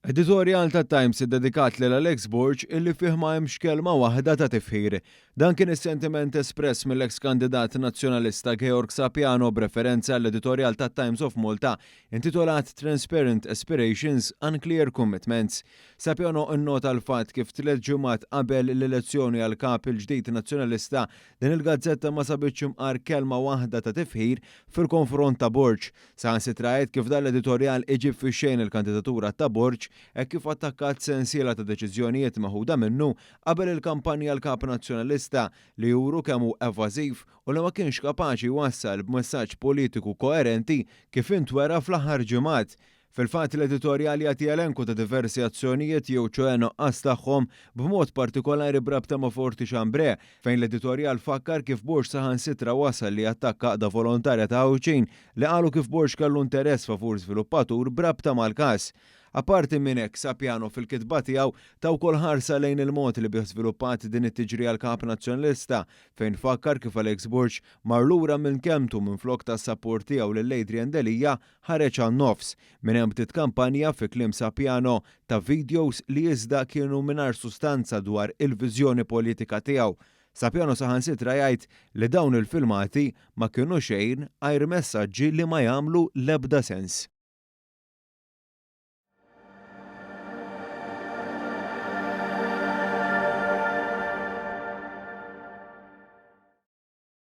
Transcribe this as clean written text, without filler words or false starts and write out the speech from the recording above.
Editorjal tat-Times iddedikat lil Alex Borg illi fih ma hemmx kelma waħda ta' tifħir. Dan kien is-sentiment espress mill-eks kandidat Nazzjonalista Georg Sapiano b'referenza għall-editorjal tat-Times of Malta intitolat Transparent Aspirations, Unclear Commitments. Sapiano nnota l-fatt kif tliet ġimgħat qabel l-elezzjoni għall-Kap il-ġdid Nazzjonalista din il-gazzetta ma sabitx imqar kelma waħda ta' tifħir fil-konfront ta' Borg. Saħansitra għidt kif dan l-editorjal iġib fix-xejn il-kandidatura ta' Borg hekk kif attakkat sensiela ta' deċiżjonijiet meħuda minnu qabel il-kampanja għall-Kap Nazzjonalista li juru kemm hu evażiv u li ma kienx kapaċi jwassal b'messaġġ politiku koerenti kif intwera fl-aħħar ġimgħat. Fil-fatt, l-editorjal jagħti elenku ta' diversi azzjonijiet jew ċoè nuqqas tagħhom b'mod partikolari b'rabta ma' Forti Chambray, fejn l-editorjal fakkar kif Borg saħansitra wasal li jattakka għaqda volontarja ta' Għawdxin li qalu kif Borg kellu interess favur żviluppatur b'rabta mal-każ. Apparti minn hekk, Sapiano fil-kitba tiegħu ta wkoll ħarsa lejn il-mod li bih żviluppat din it-tiġrija l-Kap Nazzjonalista fejn fakkar kif Alex Borg mar lura minn kelmtu minflok ta s-sapport tiegħu lil Adrian Delia ħareġ għan-nofs. Minn hemm bdiet kampanja, fi kliem Sapiano, ta' videos li iżda kienu mingħajr sustanza dwar il-viżjoni politika tiegħu. Sapiano saħansitra jgħid li dawn il-filmati ma kienu xejn għajr messaġġi li ma jagħmlu l-ebda sens.